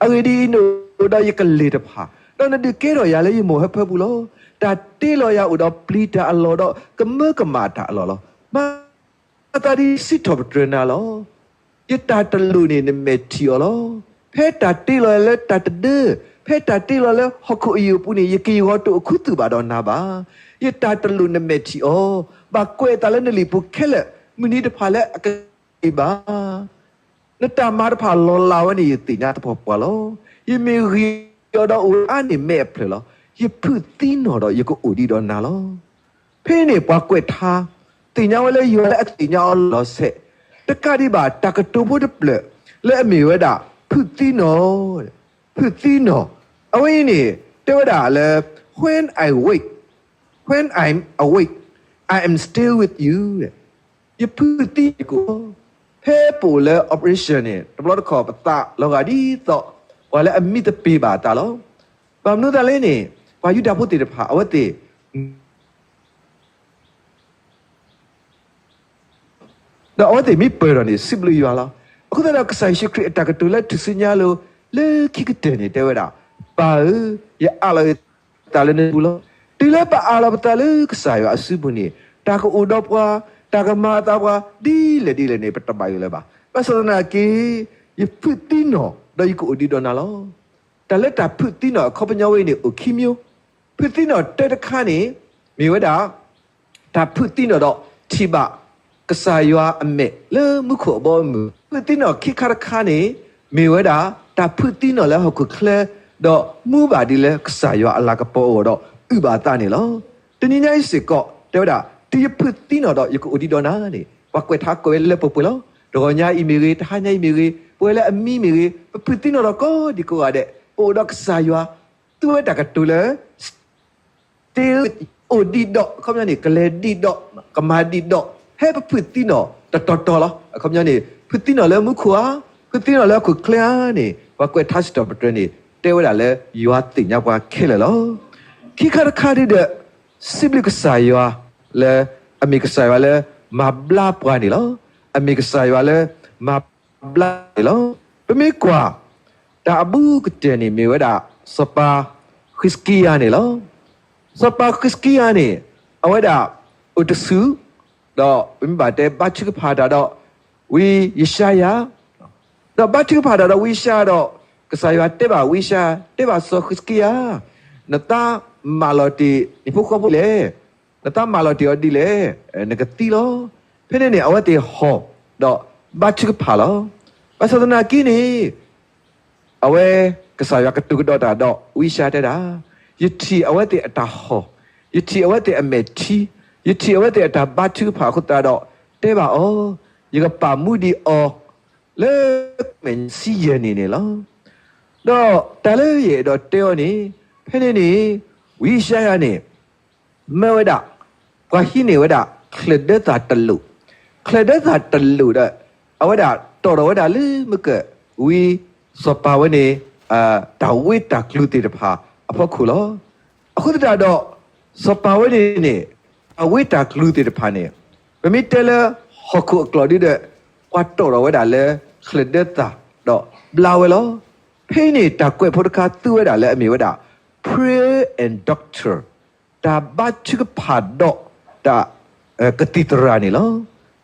အဂ့ၢ်ဒ်အံၤ, နအိၣ်ဒီးယကလ့ၢ်တဖၣ်, ဒီးနဒုးကဲထီၣ်ယၤလၢယမိၢ်ဟၢဖၢပူၤလီၤ. တၢ်တ့လီၤယၤအိၣ်ဒီးပျံၤတၢ်အလီၢ်ဒီး ကမၢကမၣ်တၢ်အလီၢ်လီၤ. မၤသးဒ်စံးထီၣ်ပတြၢၤနၤလီၤ. ယတၢ်တလိၣ်န့ၣ် နမဲာ်ထံၣ်အီၤလီၤ. ဖဲတၢ်တ့လီၤယၤလၢတၢ်တဒၢ, ဖဲတၢ်တ့လီၤလၢဟီၣ်ခိၣ်အယိာ်အပူၤန့ၣ် ယက့ၤယဂီၤတအိၣ်ခူသူၣ်ဘၣ်ဒီးနၤဘၣ်. ယတၢ်တလိၣ်နမဲာ်ထံၣ်အီၤ, ဘၣ်ကွဲးအသးလၢနလံာ်ပူၤခဲလၢာ်, မုၢ်နံၤတဖၣ်လၢအကတၢၢ်ဘၣ်. နတၢ်မၤတဖၣ်လီၤလးဝဲန့ၣ် ယသ့ၣ်ညါသပှၢ်ပှၢ်လီၤ. ယမ့ၢ်ဂံၢ်အီၤဒီးအိၣ်အါန့ၢ်မဲးအဖျၢၣ်လီၤ. ယဖုးသံနီၢ်ဒီးယကအိၣ်ဒံးဒီးနၤလီၤ. ဖဲန့ၣ်ပှၤကွဲးထါ သ့ၣ်ညါဝဲလၢယွၤလၢအသ့ၣ်ညါအီၤလီၤဆဲး, တကးဒံးဘၣ် တၢ်ကတိၤဖိတဖျၢၣ်လၢအမ့ၢ်ဝဲဒၣ် ဖုးသံနီၢ်, ဖုးသံနီၢ်, အဝဲအံၤန့ၣ် တဲဝဲဒၣ်လၢ when I wake, when I'm awake, I am still with you. ယဖုးသံယကအိၣ်, ဖဲပအိၣ်လၢ operation န့ၣ် တဘျီတခီၣ်ပသးလီၤဂာ်ဒ်သိး ပှၤလၢအမံသပ့ၤဘၣ်အသးလီၤ. ဘၣ်မနုၤသးလဲၣ်န့ၣ် ပှၤယူဒၤဖိသ့ၣ်တဖၣ် အဝဲသ့ၣ် ဒီးအဝဲသ့ၣ်မ့ၢ်ပၢၢ်ထီၣ်န့ၣ် စံးဘျုးယွၤလီၤ. အဃိသတးဒီး ကစၢ်ယ့ၣ်ၡူးခရံာ်အတၢ်ကတိၤလၢထူၣ်စုညါအလိၤ လၢခံကတၢၢ်န့ၣ် တဲဝဲဒၣ်, ပၢ်ဧၢ, ယအးလီၤယသးလၢနစုပူၤလီၤ. တုၤလၢပအးလီၤပသးလၢကစၢ်ယွၤအစုပူၤန့ၣ် တၢ်ကအိၣ်ဒီးပှၤ, တၢ်ကမၤအသးပှၤ ဒ်လဲၣ်ဒ်လဲၣ်န့ၣ် ပတဘၣ်ယိၣ်လၢၤဘၣ်. ဘၣ်ဆၣ်သနာ်က့ ယဖုးသံနီၢ် ဒီးယကအိၣ်ဒံးဒီးနၤလီၤ. တၢ်လၢတၢ်ဖုးသံနီၢ်အခီပညီဝဲအံၤန့ၣ် အိၣ်ခံမျိုး. ဖုးသံနီၢ်တၢတခါန့ၣ် မ့ၢ်ဝဲဒၣ် တၢ်ဖုးသံနီၢ်ဒီးထံၣ်ဘၣ်ကစၢ်ယွၤအမဲာ်လၢမူခိၣ်အဘီအမုၢ်. ဖုးသံနီၢ်ခံခါတခါန့ၣ် မ့ၢ်ဝဲဒၣ် တၢ်ဖုးသံနီၢ်လၢဟီၣ်ခိၣ်ချၢ ဒီးမူဘၣ်ဒ်လၢကစၢ်ယွၤအလၤကပီၤအဂီၢ်ဒီး အုၣ်ဘၣ်အသးန့ၣ်လီၤ. တနံၤညါအံၤစ့ၢ်ကီး တဲဝဲဒၣ် တုၤယဖုးသံနီၢ်ဒီးယကအိၣ်ဒံးဒီးနၤန့ၣ် ပှၤကွဲးထါကွဲးဝဲလၢပှဲၤပှဲၤလီၤ. တဂီၤညါအံၤမ့ၢ်ဂ့ၤ, တဟါညါအံၤမ့ၢ်ဂ့ၤ, ပဝဲလၢအမံမ့ၢ်ဂ့ၤ, ပဖုးသံနီၢ်ဒီးကိးဒံကိးဂၤဒဲး, ပအိၣ်ဒီးကစၢ်ယွၤ, သူဝဲတၢ်ကတိၤလၢ still, အိၣ်ဒံးဒီး, အခီပညီန့ၣ် ကလဲၤဒံးဒီး, ကမၤဒံးဒီး, ဖဲပဖုးသံနီၢ်တတီၤတီၤလီၤ. အခီပညီန့ၣ် ဖုးသံနီၢ်လၢမူခိၣ်ဧါ, ဖုးသံနီၢ်လၢဟီၣ်ခိၣ်ချၢဧါန့ၣ် ပှၤကွဲးထါစံးထီၣ်ပတြၢၤန့ၣ် တဲဝဲဒၣ်လၢယွၤသ့ၣ်ညါပှၤခဲလၢာ်လီၤ. ခံခါတခါဒ်ဒီး စံးဘျုးကစၢ်ယွၤလၢ အမ့ၢ်ကစၢ်ယွၤလၢမၤဘျါပှၤန့ၣ်လီၤ. အမ့ၢ်ကစၢ်ယွၤလၢမၤဘျါန့ၣ်လီၤ. ပမ့ၢ်ကွၢ် တၢ်အဘူးကတၢၢ်န့ၣ်မ့ၢ်ဝဲဒၣ် စီၤပၤဃံးစကံယၤန့ၣ်လီၤ. စီၤပၤဃံးစကံယၤန့ၣ် အဝဲဒၣ်အိၣ်တဆူၣ် ဒီးပမ့ၢ်ဘၣ်တဲဘါထုကဖၣ်တၢ်ဒီး ဝံယၡါယၤ ဒီးဘါထုကဖၣ်တၢ်ဒီးဝံယၡါယၤဒီး ကစၢ်ယွၤတဲဘၣ်ဝံယၡါယၤ တဲဘၣ်စီၤဃံးစကံယၤ, နသးမၤလီၤတ့ၢ်နဖိဃီဖိဒ်လဲၣ်, နသးမၤလီၤတ့ၢ်အီၤဒ်လဲၣ်, နကသံလီၤ. ဖဲန့ၣ်န့ၣ် အဝဲသ့ၣ်ဟီၣ် ဒီးဘါထုကဖၣ်လီၤ. ဘၣ်ဆၣ်သနာ်က့န့ၣ် အဝဲကစၢ်ယွၤကတိၤကဒီးတၢ်ဒီးဝံယၡါယၤတဲဒၣ်, ယထံၣ်အဝဲသ့ၣ်အတၢ်ဟီၣ်, ယထံၣ်အဝဲသ့ၣ်အမဲာ်ထံ, ယထံၣ်အဝဲသ့ၣ်အတၢ်ဘါထုကဖၣ်အဃိသတးဒီး တဲဘၣ်အီၤ, ယကပာ်မူဒံးအီၤ လၢမဲာ်ညါဆံယဲၢ်နံၣ်န့ၣ်လီၤ. ဒီးတၢ်လၢယအဲၣ်ဒိးတဲအီၤန့ၣ် ဖဲန့ၣ်န့ၣ် ဝံယၡါယၤန့ၣ် မၢဝဲဒၣ် ပှၤဟံးန့ၢ်ဝဲဒၣ် ချၢၣ်ဒၢသၣ်တလိာ်, ချၢၣ်ဒၢသၣ်တလိာ်ဒီး အဝဲဒၣ်တီၣ်ထီၣ်ဝဲဒၣ်လၢမုၢ်ကၢၢ် ဝံစီၤပၤဝဲန့ၣ် တၢ်ဝ့တၢ်ကျူၤသ့ၣ်တဖၣ်အဖီခိၣ်လီၤ. အဃိသတးဒီး စီၤပၤဝဲန့ၣ်န့ၣ် တၢ်ဝ့တၢ်ကျူၤသ့ၣ်တဖၣ်န့ၣ် ပမ့ၢ်တဲလၢဟီၣ်ခိၣ်အကျိာ်ဒ်ဒီး ပှၤတီၣ်ထီၣ်ဝဲဒၣ်လၢ ချၢၣ်ဒၢသၣ်ဒီးဘျါဝဲလီၤ. ဖဲအံၤန့ၣ် တၢ်ကွဲးဖိတခါသူဝဲဒၣ်လၢအမ့ၢ်ဝဲဒၣ် prayer and doctor, တၢ်ဘါထုကဖၣ်ဒီးတၢ် ကသံၣ်သရၣ်န့ၣ်လီၤ.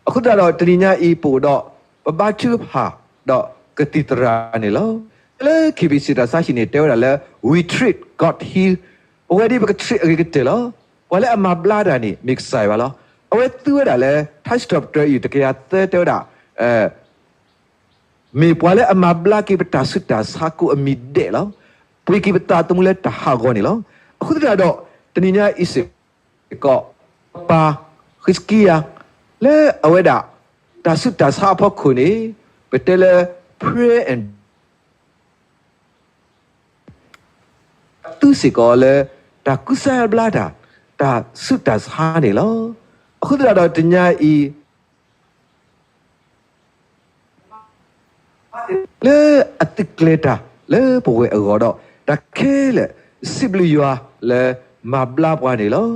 အဃိသတးဒီးတနံၤညါအံၤပအိၣ်ဒီး ပဘါထုကဖၣ်ဒီးကသံၣ်သရၣ်န့ၣ်လီၤ. လၢ KBC တၢ်ဆါဟံၣ်န့ၣ် တဲဝဲဒၣ်လၢ we treat, God heal, ပဝဲဒၣ်ပက treat အဂ့ၤကတၢၢ်လီၤ. ပှၤလၢအမၤဘျါတၢ်န့ၣ် မ့ၢ်ကစၢ်ယွၤလီၤ. အဝဲသူဝဲဒၣ်လၢ ထါစံးထီၣ်ပတြၢၤအံၤတကယၤသၢတဲဝဲဒၣ် မ့ၢ်ပှၤလၢအမၤဘျါက့ၤပတၢ်ဆူးတၢ်ဆါကိးအမံၤဒဲးလီၤ. ပှ့ၤက့ၤပသးသမူလၢတၢ်ဟးဂီၤန့ၣ်လီၤ. အဃိသတးဒီး တနံၤညါအံၤစ့ၢ်ကီး ပၢ်ဃံးစကံယၤ လၢအဝဲဒၣ် တၢ်ဆူးတၢ်ဆါအဖီခိၣ်န့ၣ် ပတဲလၢ prayer and သူစ့ၢ်ကီးလၢ တၢ်ကူစါဘျါတၢ် တၢ်ဆူးတၢ်ဆါန့ၣ်လီၤ. အဃိသတးဒီးတနံၤညါအံၤ လၢအသုးကျဲၤတၢ်လၢပဝဲၢ်အဂီၢ်ဒီး တၢ်ခဲလၢာ်စံးဘျုးယွၤလၢမၤဘျါပှၤန့ၣ်လီၤ.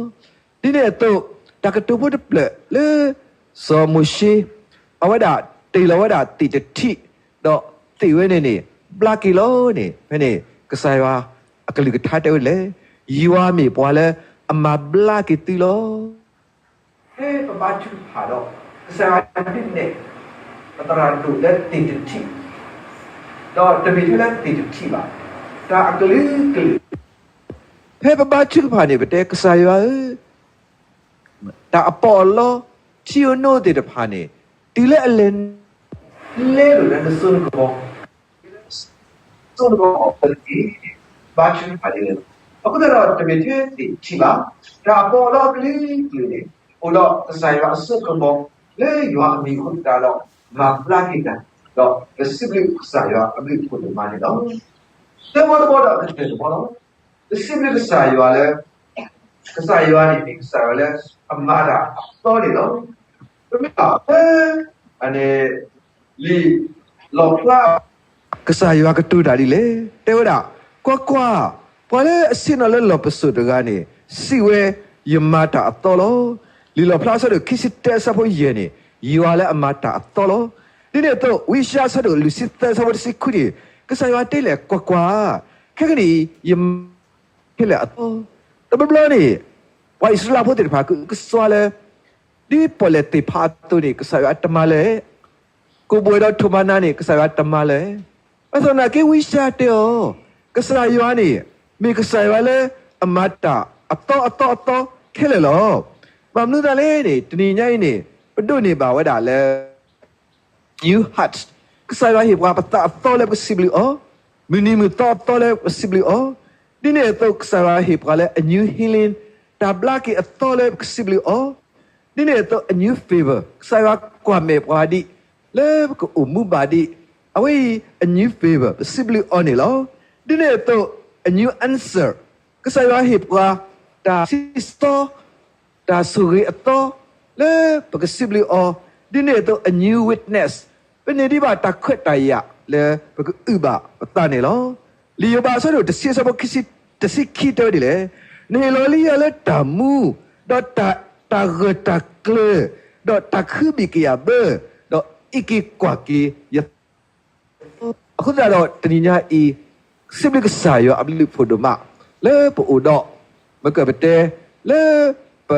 ဒ်န့ၣ်အသိး တၢ်ကတိၤဖိတဖျၢၣ်လၢ စီၤမိၤၡ့ အဝဲဒၣ် မ့ၢ်လီၤဝဲဒၣ်သ့ၣ်တထံၣ်, ဒီးသ့ၣ်ဝဲန့ၣ်န့ၣ် ဘျါက့ၤလီၤန့ၣ် ဖဲန့ၣ် ကစၢ်ယွၤအကလုၢ်ကထါတဲဝဲဒ်လဲၣ်, ယွၤမ့ၢ်ပှၤလၢအမၤဘျါက့ၤသုလီၤ. ဖဲပဘါထုကဖၣ်ဒီး ကစၢ်ယွၤဒုးနဲၣ် ပသရၣ်ဒိၣ်လၢသ့ၣ်တထံၣ်, ဒီးတမ့ၢ်ထဲလၢသ့ၣ်တထံၣ်ဘၣ်, တၢ်အကလုာ်ကလုာ် ဖဲပဘါထုကဖၣ်န့ၣ် ပတဲကစၢ်ယွၤဧၢ, တၢ်အပီးအလီ ထံဧိၤနိသ့ၣ်တဖၣ်န့ၣ် တုၤလၢအလဲၤ လဲလိာ်လၢနစိနကမီၤ, စိနကမီၤအီၤလၢသ့ၣ်, ဘါထုကဖၣ်ဒ်လဲၣ်. အဃိသတးဒီး တမ့ၢ်ထဲသ့ၣ်တထံၣ်ဘၣ်, တၢ်အပီးအလီအကလုာ်ကလုာ်န့ၣ် အိၣ်ဒီးကစၢ်ယွၤအစိကမီၤ လၢယွၤအမံၤအဃိသတးဒီး မၤဘျါက့ၤတၢ်, ဒီးပစံးဘျုးကစၢ်ယွၤအဘျုးအဖှိၣ်ဒိၣ်မးန့ၣ်လီၤ. သၢဘီတဘီဒီးအကတၢၢ်တဘီလီၤ. ပစံးဘျုးကစၢ်ယွၤလၢ ကစၢ်ယွၤန့ၣ်မ့ၢ်ကစၢ်ယွၤလၢအမၤတၢ်အသီန့ၣ်လီၤ. ပမ့ၢ်ဘၣ်ဖဲ အန့ၣ် လံာ်လီၣ်ဖျါ ကစၢ်ယွၤကတိၤတၢ်ဒ်လဲၣ်, တဲဝဲဒၣ်, ကွၢ်ကွၢ်, ပှၤလၢအဆ့ၣ်နီၤလၢလီၢ်ပစိာ်တဂၤန့ၣ် စံးဝဲ, ယမၤတၢ်အသီလီၤ. လံာ်လီၣ်ဖျါအဆၢဒိၣ်ခံဆံတၢအဆၢဖိယဲၢ်န့ၣ် ယွၤလၢအမၤတၢ်အသီလီၤ. ဒ်န့ၣ်အသိး ဝံယၡါယၤအဆၢဒိၣ်လွံၢ်ဆံသၢအဆၢဖိတဆံခွံန့ၣ် ကစၢ်ယွၤတဲလဲၣ်, ကွၢ်ကွၢ်, ခဲကနံၣ်အံၤ ယမၤ ခဲလၢာ်အသီ, တဘျီဘျီန့ၣ် ပှၤအံၣ်စရ့လးဖိသ့ၣ်တဖၣ်ကအုကစွါလၢ ဒ်ပီၣ်လဲၣ်သ့ၣ်ဖးအသိးန့ၣ် ကစၢ်ယွၤတမၤလၢၤ, ကိးဘှဲးဒီးထိၣ်မၤနၤန့ၣ် ကစၢ်ယွၤတမၤလၢၤ. ဘၣ်ဆၣ်သနာ်က့ ဝံယၡါယၤတဲအီၤ, ကစၢ်ယွၤန့ၣ် မ့ၢ်ကစၢ်ယွၤလၢအမၤတၢ်အသီအသီအသီခဲလၢာ်လီၤ. ဘၣ်မနုၤသတးလဲၣ်န့ၣ် တနံၤညါအံၤန့ၣ် ပဒိးန့ၢ်ဘၣ်ဝဲဒၣ်လၢ new heart, ကစၢ်ယွၤဟ့ၣ်ပှၤပသးအသီလၢပကစံးဘျုးအီၤ, မုၢ်နံၤမုၢ်သီအသီလၢပကစံးဘျုးအီၤ, ဒ်န့ၣ်အသိး ကစၢ်ယွၤဟ့ၣ်ပှၤလၢ a new healing, တၢ်ဘျါက့ၤအသီလၢပကစံးဘျုးအီၤ, ဒ်န့ၣ်အသိး a new favor, ကစၢ်ယွၤကွၢ်မဲာ်ပှၤဒ် လၢပကအိၣ်မူဘၣ်ဒ် အဝဲအံၤ a new favor ပစံးဘျုးအီၤန့ၣ်လီၤ. ဒ်န့ၣ်အသိး a new answer, ကစၢ်ယွၤဟ့ၣ်ပှၤ တၢ်စံးသီ တၢ်ဆိၣ်ဂ့ၤအသီ လၢပကစံးဘျုးအီၤ, ဒ်န့ၣ်အသိး a new witness, ပန့ၢ်ဒံးဘၣ်တၢ်ခွဲးတၢ်ယာ်လၢပကအုၣ်ဘၣ်ပသးန့ၣ်လီၤ. လံာ်ယိၤဘးအဆၢဒိၣ်တဆံအဆၢဖိခံဆံ တဆံခံတဲဝဲဒ်လဲၣ်, နဟ့ၣ်လီၤလံယၤလၢတၢ်မူ, ဒီးတၢ်, တၢ်ဂၢၢ်တၢ်ကျၢၤ, ဒီးတၢ်ခုဘံၣ်ကယာ်ဘၢ, ဒီးအံးက့ၤကွၢ်က့ၤယ အဃိသတးဒီးတနံၤညါအံၤ, စံးဘျုးကစၢ်ယွၤအဘျုးအဖှိၣ်ဒိၣ်မး လၢပအိၣ်ဒီး မ့ၢ်ကပတဲ လၢပ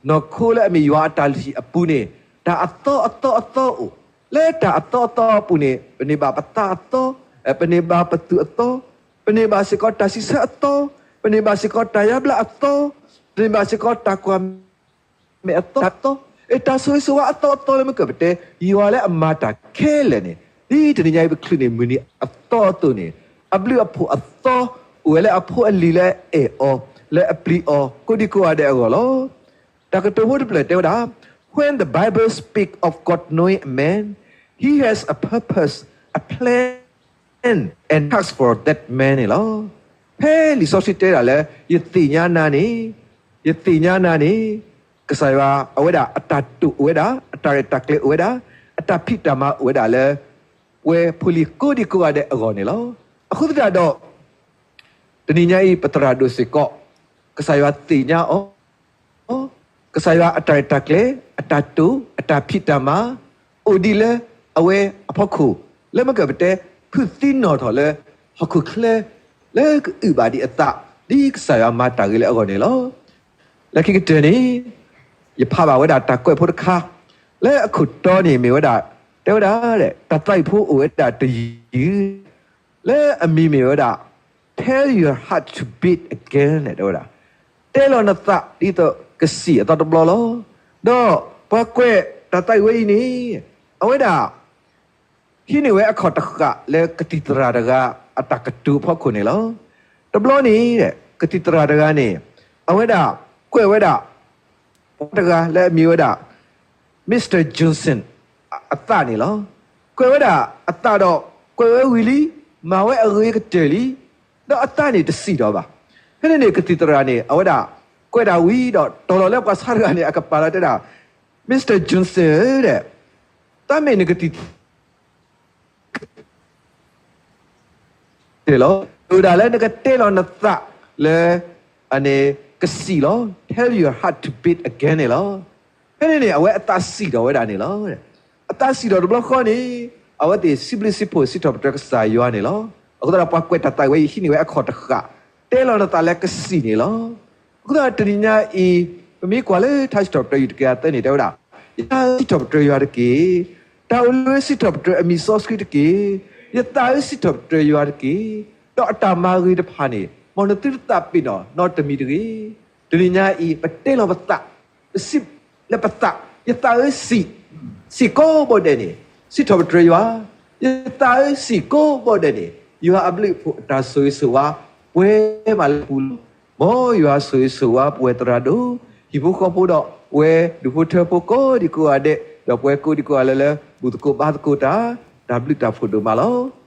နီၢ်ခိလၢအမ့ၢ်ယွၤအတၢ်လုၢ်ဟံၣ်အပူၤန့ၣ်, တၢ်အသီအသီအသီအိၣ်, လၢတၢ်အသီအသီအပူၤန့ၣ် ပန့ၢ်ဘၣ်ပသးအသီ, ပန့ၢ်ဘၣ်ပသူၣ်အသီ, ပန့ၢ်ဘၣ်စ့ၢ်ကီးတၢ်စံးဆၢအသီ, ပန့ၢ်ဘၣ်စ့ၢ်ကီးတၢ်ယါဘျါအသီ, ပန့ၢ်ဘၣ်စ့ၢ်ကီးတၢ်ကွၢ် မဲာ်အသီတၢ်သီ, အတၢ်ဆိၣ်ဂ့ၤဆိၣ်ဝါအသီအသီလၢမ့ၢ်ကပတဲ ယွၤလၢအမၤတၢ်ခဲလၢာ်န့ၣ်, ဒ်တနံၤညါအံၤပချုးန့ၢ်မုၢ်နံၤအသီအသိးန့ၣ်, အဘျုးအဖှိၣ်အသီ အိၣ်ဝဲလၢအဖိအလံၤလၢအအဲၣ်အီၤ, လၢအပျံၤအီၤ ကိးဒံကိးဂၤဒဲးအဂီၢ်လီၤ. တၢ်ကတိၤဖိတဖျၢၣ်တဲဝဲဒၣ်, When the Bible speak of God knowing a man, he has a purpose, a plan, and task for that man န့ၣ်လီၤ. ဖဲလံာ်စီဆှံတဲဒၣ်လၢ ယသ့ၣ်ညါနၤန့ၣ်, ယသ့ၣ်ညါနၤန့ၣ်, ကစၢ်ယွၤအဝဲဒၣ်အတၢ်တိာ်အိၣ်ဝဲဒၣ်, အတၢ်ရဲၣ်တၢ်ကျဲၤအိၣ်ဝဲဒၣ်, အတၢ်ဖံးတၢ်မၤအိၣ်ဝဲဒၣ်လၢ ပဝဲဖိလံၤကိးဒံကိးဂၤဒဲးအဂီၢ်န့ၣ်လီၤ. အဃိသတးဒီး တနံၤညါအံၤ ပသရၣ်ဒိၣ်စ့ၢ်ကီး ကစၢ်ယွၤသ့ၣ်ညါအီၤ, ကစၢ်ယွၤအတၢ်ရဲၣ်တၢ်ကျဲၤ, အတၢ်တိာ်, အတၢ်ဖံးတၢ်မၤ အိၣ်ဒံးလၢအဝဲအဖီခိၣ်, လၢမ့ၢ်ကပတဲ ဖုၣ်သံနီၣ်ထီၣ်လၢ ဟီၣ်ခိၣ်ချၢ လၢကအုၣ်ဘၣ်ဒံးအသး ဒ်ကစၢ်ယွၤမၤတၢ်ဂ့ၤလၢအဂီၢ်န့ၣ်လီၤ. လၢခံကတၢၢ်န့ၣ် ယဖးဘၣ်ဝဲဒၣ်တၢ်ကွဲးဖိတခါ လၢအခိၣ်တီန့ၣ်မ့ၢ်ဝဲဒၣ်, တဲဝဲဒၣ်, တၢ်သးဝံၣ်ဖိအိၣ်ဝဲဒၣ်တယုၢ် လၢအမံၤမ့ၢ်ဝဲဒၣ် Tell your heart to beat again န့ၣ် တဲဝဲဒၣ်, တဲလီၤနသးဒ်သိးကစံၣ်အသီတဘျီလီၤ. ဒီးပှၤကွဲးတၢ်သးဝံၣ်ဝဲအံၤန့ၣ် အဝဲဒၣ် ဟံးန့ၢ်ဝဲအခီၣ်တဃာ်လၢကသံၣ်သရၣ်တဂၤ အတၢ်ကတိၤဖီခိၣ်န့ၣ်လီၤ. တဘျီန့ၣ် ကသံၣ်သရၣ်တဂၤန့ၣ် အဝဲဒၣ် ကွဲးဝဲဒၣ် ပှၤတဂၤလၢအမံၤဝဲဒၣ် Mister Johnson အသးန့ၣ်လီၤ. ကွဲးဝဲဒၣ်အသးဒီး ကွဲးဝဲဝံၤလံ, မၤဝဲအဂ့ၤကတၢၢ်လံ, ဒီးအသးန့ၣ်တစံၣ်ဒီးဘၣ်. ဖဲန့ၣ်န့ၣ် ကသံၣ်သရၣ်န့ၣ် အဝဲဒၣ် ကွဲးတၢ်ဝံၤဒီး တီၤလီၤလၢပှၤဆါတဂၤန့ၣ် အကပၤလီၤတဲဒၣ်, Mister Johnson ဧၢ, တၢ်မ့ၢ်နကသံၣ် တ့ၢ်လီၤ. မ့ၢ်ဝဲဒၣ်လၢနကတဲလီၤနသးလၢ အန့ၣ် ကစံၣ်လီၤ. Tell your heart to beat again န့ၣ်လီၤ. ဖဲန့ၣ်န့ၣ် အဝဲအသးစံၣ်ထီၣ်ဝဲဒၣ်န့ၣ်လီၤ. တၢ်စံၣ်ထီၣ်တဘျီဃီန့ၣ် အဝဲသ့ၣ်စံးဘျုးစံးဖှိၣ်စံးထီၣ်ပတြၢၤကစၢ်ယွၤန့ၣ်လီၤ. အဃိသတးဒီး ပှၤကွဲးတၢ်သးဝဲအံၤ ဟံးန့ၢ်ဝဲအခီၣ်တဃာ်, တဲလီၤနသးလၢကစံၣ်န့ၣ်လီၤ. အဃိသတးဒီးတနံၤညါအံၤ ပမ့ၢ်ကွၢ်လၢထါစံးထီၣ်ပတြၢၤ ယူၢ်တကယၤသၢန့ၣ် တဲဝဲဒၣ်, ယသးဧၢ စံးထီၣ်ပတြၢၤယွၤတက့ၢ်. တၢ်အိၣ်လၢစံးထီၣ်ပတြၢၤအမံၤစီဆှံတက့ၢ်. ယသးဧၢ စံးထီၣ်ပတြၢၤယွၤတက့ၢ်. ဒီးအတၢ်မၤဂ့ၤတဖၣ်န့ၣ် မ်နသုတသးပ့ၤနီၣ်နီတမံၤတဂ့ၤ. တနံၤညါအံၤ ပတဲလီၤပသး, ပစံးလၢပသး, ယသးဧၢ စံး, စံးကိးဘီဒဲးန့ၣ်, စံးထီၣ်ပတြၢၤယွၤ, ယသးဧၢ စံးကိးဘီဒဲးန့ၣ်, ယွၤအဘျုးအဖှိၣ်အတၢ်ဆိၣ်ဂ့ၤဆိၣ်ဝါ ပှဲၤမးလၢပပူၤလီၤ. မ်ယွၤဆိၣ်ဂ့ၤဆိၣ်ဝါပဝဲသရၣ်ဒိၣ်, ဟံၣ်ဖိဃီဖိဒီး ပဝဲဒူၣ်ဖိထၢဖိကိးဒံကိးဂၤဒဲး, ဒီးပဝဲကိးဒံကိးဂၤဒဲးလၢ ဘူၣ်သကိးဘါသကိးတၢ်, တၢ်ဘျုးတၢ်ဖှိၣ်ဒိၣ်မးလီၤ.